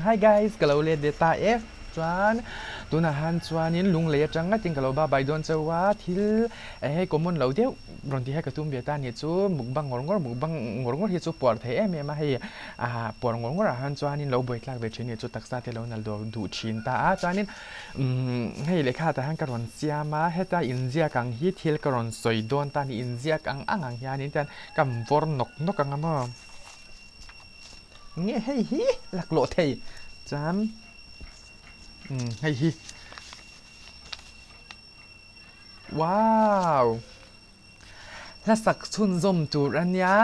Hi guys, ka lo let ve ta e. Chuan tunah han chuanin lunglei atang ngatin ka lo ba bai dawn chauh a, thil hei common lo deuh rawn tih hi ka tum ve ta a nih chu. Mukbang ngawr ngawr, mukbang ngawr ngawr hi chu puar thei em em a, hei ah puar ngawr ngawr ah han chuanin lo buai tlak ve thin a nih chu, taksa te lo nal duh duh thin ta a. Chuanin umm hei lehkha tah hian ka rawn siam a, heta inziak ang hi thil ka rawn sawi dawn ta a ni, inziak ang ang ang hianin tian ka vawr nawk nawk ang a maw. Nge hei hi laklawh thei chuan umm hei hi wow hla sak chhunzawm tur a nia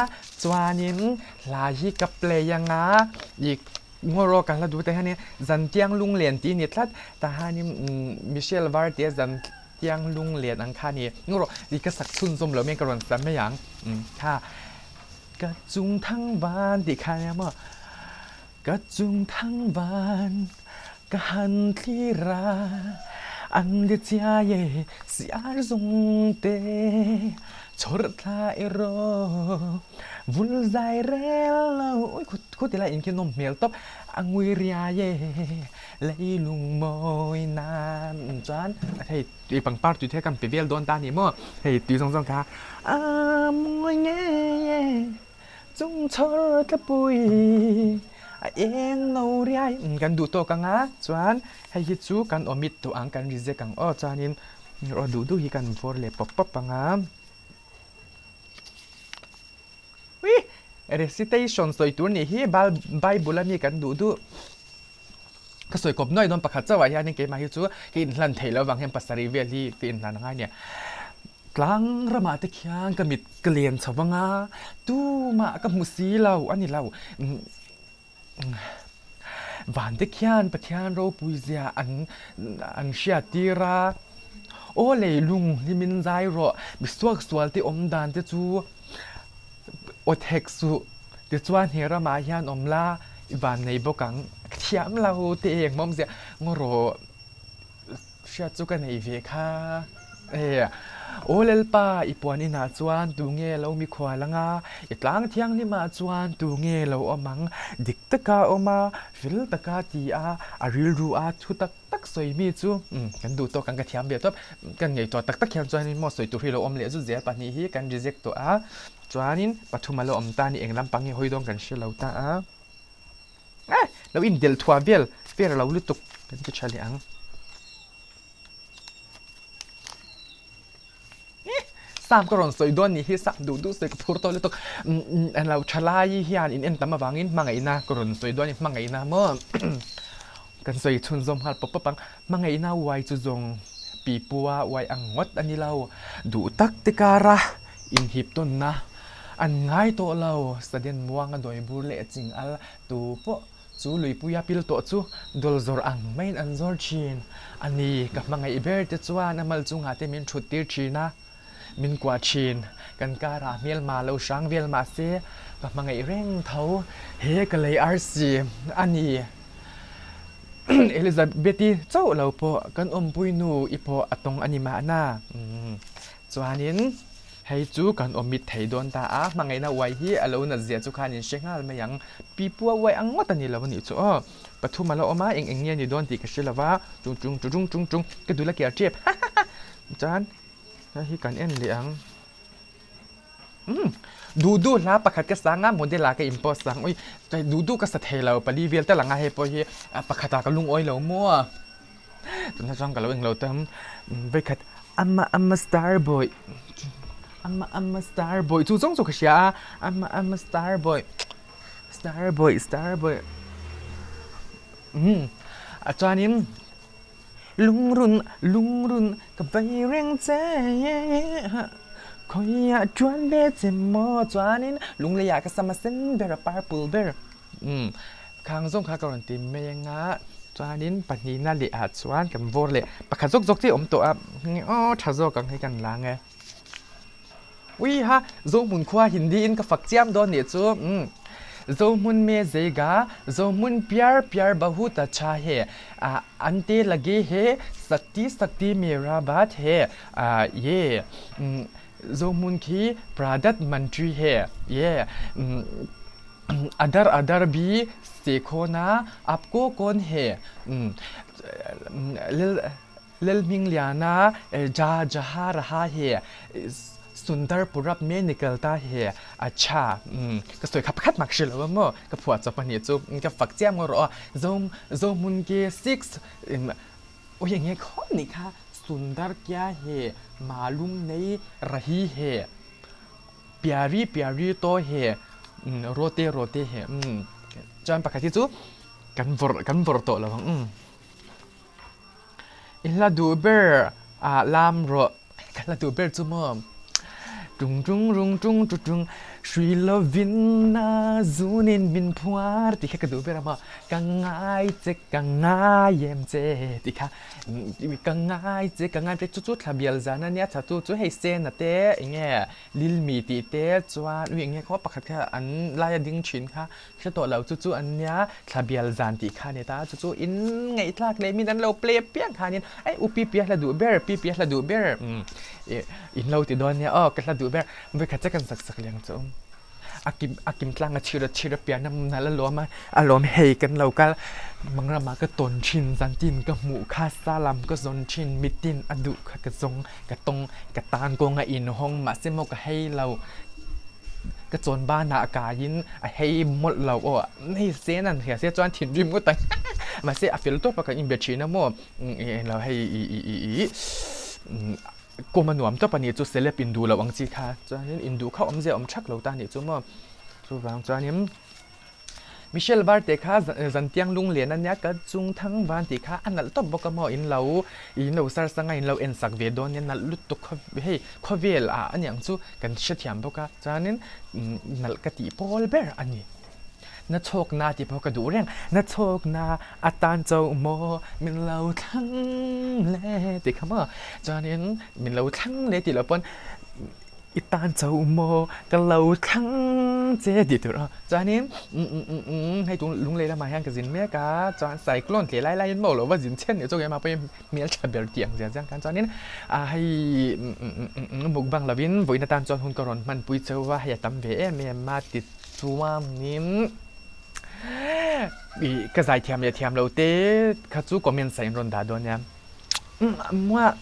chuanin hla hi ka play anga ih ngaw rawk a hla duh te hianin zantiang lunglen tih a ni tlat tah hianin umm Michelle Varte zantiang lunglen ang kha a ni ngaw rawh ih ka sak chhunzawm loh mai ka rawn sa mai ang umm kha. Ka chung thang van tih kha nia maw? Ka chung thang van ka han thlir a, an li chiai e siar zung te, chhawr thla erawh vul zai rel lo. Ui khu ti lai in khi nawm hmel tawp, a ngui riai e leilung mawi nan chuan hei tui pangpar tui te kan pe vel dawn ta a ni maw hei tui zawng zawng kha a mawi ngei e chung chhawr tlapui a eng no riai kan duh tawk ang a chuan hei hi chu kan omit tawh ang kan reject ang aw chuanin aw duh duh hi kan vawr leh pawp pawp ang a ui recitation sawi tur nih hi bible ami kan duh duh. Ka sawi kawp nuai dawn pakhat chauhah hianin keimah hi chu ka inhlan theih loh avang hian pasarih vel hi ka inhlan a ngai nia. Tlang ramah te khian ka mit ka len chho vang a, tumah ka hmu si lo a ni lo. Van te khian Pathian ropui zia an an hriat tir a, Aw leilung hlimin zai rawh, mi suaksual te awm dan te chu aw thek suh. Tichuan he ramah hian awm la i van nei bawk ang. Ka thiam lo te eng mawm zia ngaw rawh hriat chu ka nei ve kha. E Aw Lalpa i puan inah chuan tu nge lo mikhual anga i tlang thianghlimah chuan tu nge lo awm ang dik taka awm a fel taka ti a a rilru a thu tak tak sawi mi chu kan duh tawk ang ka thiam ve tawp kan ngaihtuah tak tak hian chuanin maw sawi tur hi lo awm leh zut zel pahnih hi kan reject tawh a chuanin pathum a lo awm ta a ni eng lampang hi hawi dawn kan hre lo ta a eh lo indelh thuah vel fair lo lutuk kan ti tha leh ang. Sam ka rawn sawi dawn nih hi sam duh duh sawi ka phur tawh lutuk lo thalai hian in en tam avangin hmangaihna ka rawn sawi dawn a ni hmangaihna maw kan sawi chhunzawm nghal pawp pawp ang hmangaihna uai chu zawng pipua uai ang ngawt a ni lo duh tak te kara inhip tawnna an ngai tawh lo saden muanga dawi bur leh ching al tu pawh Chu luipuia pil tawh chu dul zawr ang maiin an zawr thin a ni. Ka hmangaih ber te chuan a mal chungah te min thut tir thin a, min kuah thin. Kan karah hmelma lo hrang vel mah se ka hmangaih reng tho. He ka lei arsi a ni. Elizabeth-i chauh lo pawh kan awmpui nu i pawh a tawng a ni mahna. Chuanin. Hei chu kan awmit thei dawn ta a, hmangaihna uai hi a lo nat zia chu khan in hre nghal mai ang. Pipua uai ang ngawt a ni lo a nih chu aw. Pathum a la awm a, eng eng nge a ni dawn tih ka hre lo va, chung chung chu chung chung chung ka dul a kiar tep ha ha ha. Chuan hei hi kan en leh ang. Umm duh duh hla pakhat ka sang a, model ah ka in post ang. Ui duh duh ka sa thei lo, pali vel tal ang a hei pawh hi pakhat ah ka lungawi lo maw. Tunah chuan ka lo englo tam vekhat ama ama star boy ama ama star boy chu zawng chu ka hria a ama ama star boy star boy star boy umm a chuanin lungrun lungrun ka vei reng che khawiah chuan ve che maw chuanin lungleiah ka sam a sen ber a purple ber umm. Khang zawng kha ka rawn ti mai anga chuanin pahnihna leh ah chuan kan vawr leh pakhat zawk zawk chiah a awm tawh a aw tha zawk ang hei kan lang e ui ha Zohmun khua Hindi in ka fak chiam dawn nih chu umm Zohmun me zeiga Zohmun pyar pyar bahut acha he ah ante lage he sakti sakti mera baat he ah ye umm Zohmun khi pradat mantri he ye umm. Adar adar bhi sekho na aapko kawn he Lalhmingliana ja jaha raha he Sundar purab me nikalta he acha ka sawi kha pakhat mak hre lo a maw ka phuah chawp a nih chu ka fak chiam ngawt rawh aw Zohmun ke 6 ui eng nge khaw nih kha Sundar kya he malum nei rahi he Pyari pyari to he rote rote he chuan pakhat hi chu kan vawrh kan vawrh tawh lo ang. I hla duh ber ah lam rawh ka hla duh ber chu maw tung tung rung tung tu tung hrui lovin a zunin min phuar tih kha ka duh ber a maw ka ngai che ka ngai em che tih kha Ka ngai che, ka ngai che, chu chu thla bial zan a nia, thla chu chu hei Sena te eng nge Lilmi tih te chuan ui eng nge khaw pakhat kha an laia ding thin kha hre tawh lo chu chu an nia, thla bial zan tih kha a ni ta, chu chu in ngaihthlak leh min an lo play apiang khanin ei u Pipi a hla duh ber, Pipi a hla duh ber in lo ti dawn nia aw ka hla duh ber, vawikhat che kan sak sak leh ang chu. A kim a kim tlang a chhir a chhir a pian a nal a lawm a a lawm hei kan lo kal mangrama ka tawn thin zantin ka hmuh kha sa lam ka zawn thin mitin a duh kha ka zawng ka tawng ka tan kawng a inhawng mahse maw ka hei lo ka chawn banah kaiin a hei mawlh lo aw hei sen an hria se chuan thinrim ngawt ang mahse a fel tawp a kan inbe thin a maw eng lo hei ih ih ih ih. Kum a nuam tawp a nih chu celeb induh loh ang chi kha chuanin induh kha awmzia awm thak lo ta a nih chu maw chuvang chuanin Michelle Varte kha zantiang lunglen a nia ka chung thang van tih kha a nalh tawp bawk a maw in lo in lo sar sang a in lo en sak ve dawn nia nalh lutuk hei khawvel ah a niang chu kan hrethiam bawk a chuanin nalh ka tih pawl ber a ni. Na chhawk na tih pawh ka duh reng, na chhawk na atan chauh maw min lo thlang le tih kha maw chuanin min lo thlang le tih loh pawn i tan chauh maw ka lo thlang che tih tur a chuanin hei tun lunglei lamah hian ka zin mek a chuan cyclone tleh lai laiin maw lo va zin chhen leh chu keimah pawhin hmeltha ber tih ang zia chiang khan chuanin ah hei mukbang lovin vawiin atan chuan hun ka rawn hmanpui chauh a hei a tam ve em em a ti Chuanin ih ka zaithiam leh thiam lo te kha chu comment ah in rawn dah dawn nia. Muah.